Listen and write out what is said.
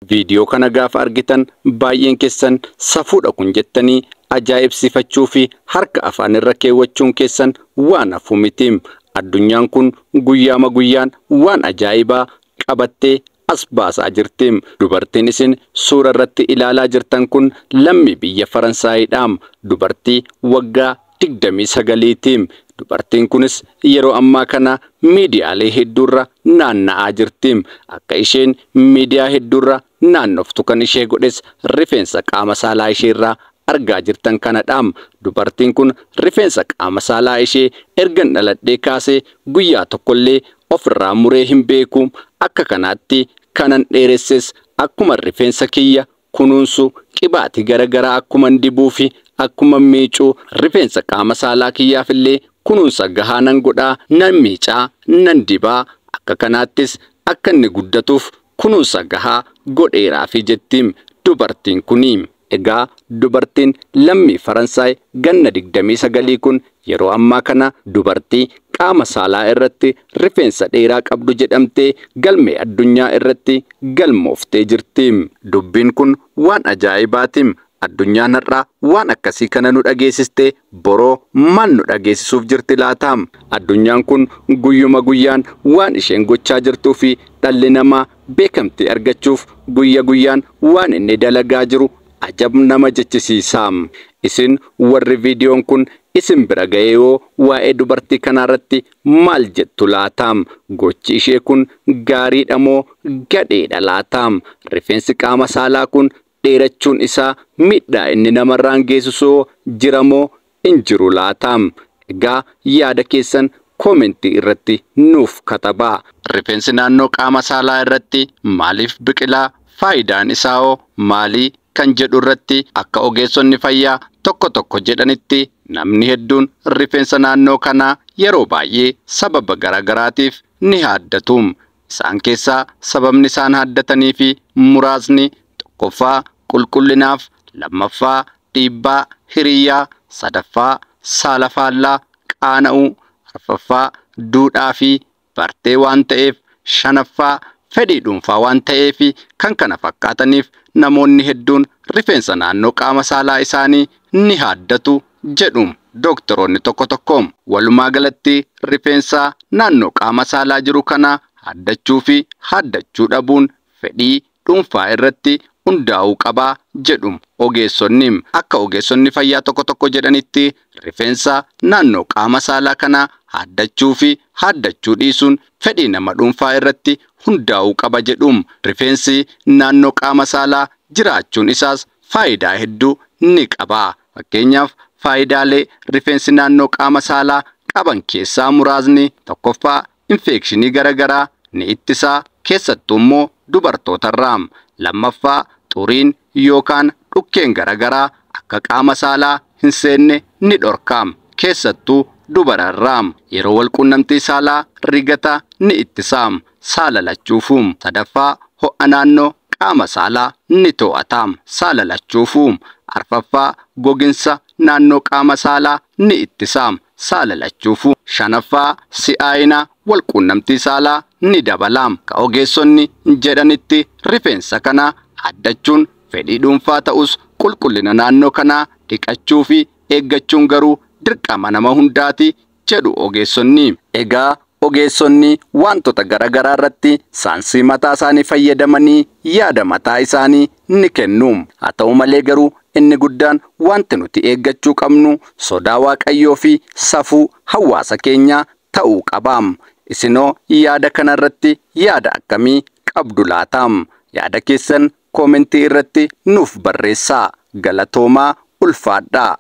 Viidiyoo kana gaafa argitan baay'een keessan safuudha kun jettanii ajaa'ibsiifachuu fi harka afaan irra keewwachuun keessan waan hafu miti. Addunyaan kun guyyaama guyyaan waan ajaa'ibaa qabattee as baasaa jirti. Dubartiin isin suura irratti ilaalaa jirtan kun lammii biyya Faransaayidha. Dubartii waggaa 29ti. Dubartiin kunis yeroo ammaa kana miidiyaalee hedduurra naanna'aa jirti. Akka isheen miidiyaa hedduurra naannoftu kan ishee godhes rifeensa qaama saalaa isheerraa argaa jirtan kanadha. Dubartiin kun rifeensa qaama saalaa ishee ergan dhaladhee kaasee guyyaa tokkollee ofirraa muree hin beeku. Akka kanaatti kanan dheeresses akkuma rifeensa kiyya kunuunsu, qibaatii garaagaraa akkuman dibuu fi akkuma miicuu, rifeensa qaama saalaa kiyyaafillee kunuunsa gahaa nan godhaa, nan miicaa, nan dibaa, akka kanaattis akka inni guddatuuf kunuunsa gahaa godheeraafi jettiim dubartiin kuni. Egaa dubartiin lammii Faransaay ganna 29 kun yeroo ammaa kana dubartii qaama saalaa irratti rifeensa dheeraa qabdu jedhamtee galmee addunyaa irratti galmooftee jirti. Dubbiin kun waan ajaa'ibaatiin. Addunyaan har'aa waan akkasii kana nu dhageessistee boroo maal nu dhageessisuuf jirti laata? Addunyaan kun guyyuma guyyaan waan isheen gochaa jirtuu fi dhalli namaa beekamtii argachuuf guyya guyyaan waan inni dalagaa jiru ajab nama jechisiisa. Isin warri viidiyoon kun isin bira ga'ee yoo waa'ee dubartii kanaarratti maal jettu laata? Gochi ishee kun gaariidha moo gadheedha laata? Rifeensi qaama saalaa kun dheerachuun isaa miidhaa inni namarraan geessisuu jira moo hin jiru laata? Egaa yaada keessan koomentii irratti nuuf katabaa. Rifeensi naannoo qaama saalaa irratti maaliif biqilaa? Faayidaan isaa hoo maalii? Kan jedhu irratti akka ogeessonni fayyaa tokko tokko jedhanitti namni hedduun rifeensa naannoo kanaa yeroo baay'ee sababa garaagaraatiif ni haaddatu. Isaan keessaa sababni isaan haaddatanii fi muraasni: tokkoffaa qulqullinaaf, lammaffaa dhiibbaa hiriyyaa, sadaffaa saala faallaa qaana'uu, arfaffaa duudhaa fi bartee waan ta'eef, shanaffaa fedhii dhuunfaa waan ta'eef kan kana fakkaataniif namoonni hedduun rifeensa naannoo qaama saalaa isaanii ni haaddatu jedhu dooktoroonni tokko tokko. Walumaa galatti rifeensa naannoo qaama saalaa jiru kana haaddachuu fi haaddachuu dhabuun fedhii dhuunfaa irratti hundaa'uu qabaa jedhu ogeessonni. Akka ogeessonni fayyaa tokko tokko jedhanitti rifeensa naannoo qaama saalaa kana haaddachuu fi haaddachuu dhiisuun fedhii nama dhuunfaa irratti hundaa'uu qaba jedhu. Rifeensi naannoo qaama saalaa jiraachuun isaas faayidaa hedduu ni qaba. Fakkeenyaaf faayidaalee rifeensi naannoo qaama saalaa qaban keessaa muraasni: tokkoffaa infekshinii garaagaraa ni ittisaa, keessattuu immoo dubartootarraa. Lammaffaa xuriin yookaan dhukkeen garaagaraa akka qaama saalaa hin seenne ni dhorka, keessattuu dubararraa. Yeroo walquunnamtii saalaa rigata ni ittisa, saala lachuufu. Sadaffaa ho'a naannoo qaama saalaa ni to'ata, saala lachuufu. Arfaffaa goginsa naannoo qaama saalaa ni ittisa, saala lachuufu. Shanaffaa si'aayina walquunnamtii saalaa ni dabala. Ka ogeessonni jedhanitti rifeensa kana haaddachuun fedhii dhuunfaa ta'us qulqullina naannoo kanaa dhiqachuu fi eeggachuun garuu dirqama nama hundaati jedhu ogeessonni. Egaa ogeessonni wantoota garaagaraa irratti saayinsii mataa isaanii fayyadamanii yaada mataa isaanii ni kennu. Haa ta'u malee garuu inni guddaan wanti nuti eeggachuu qabnu sodaa Waaqayyoo fi safuu hawaasa keenyaa ta'uu qaba. Isinoo yaada kanarratti yaada akkamii qabdu laata? Yaada keessan koomentii irratti nuuf barreessaa. Galatoomaa, ulfaadhaa.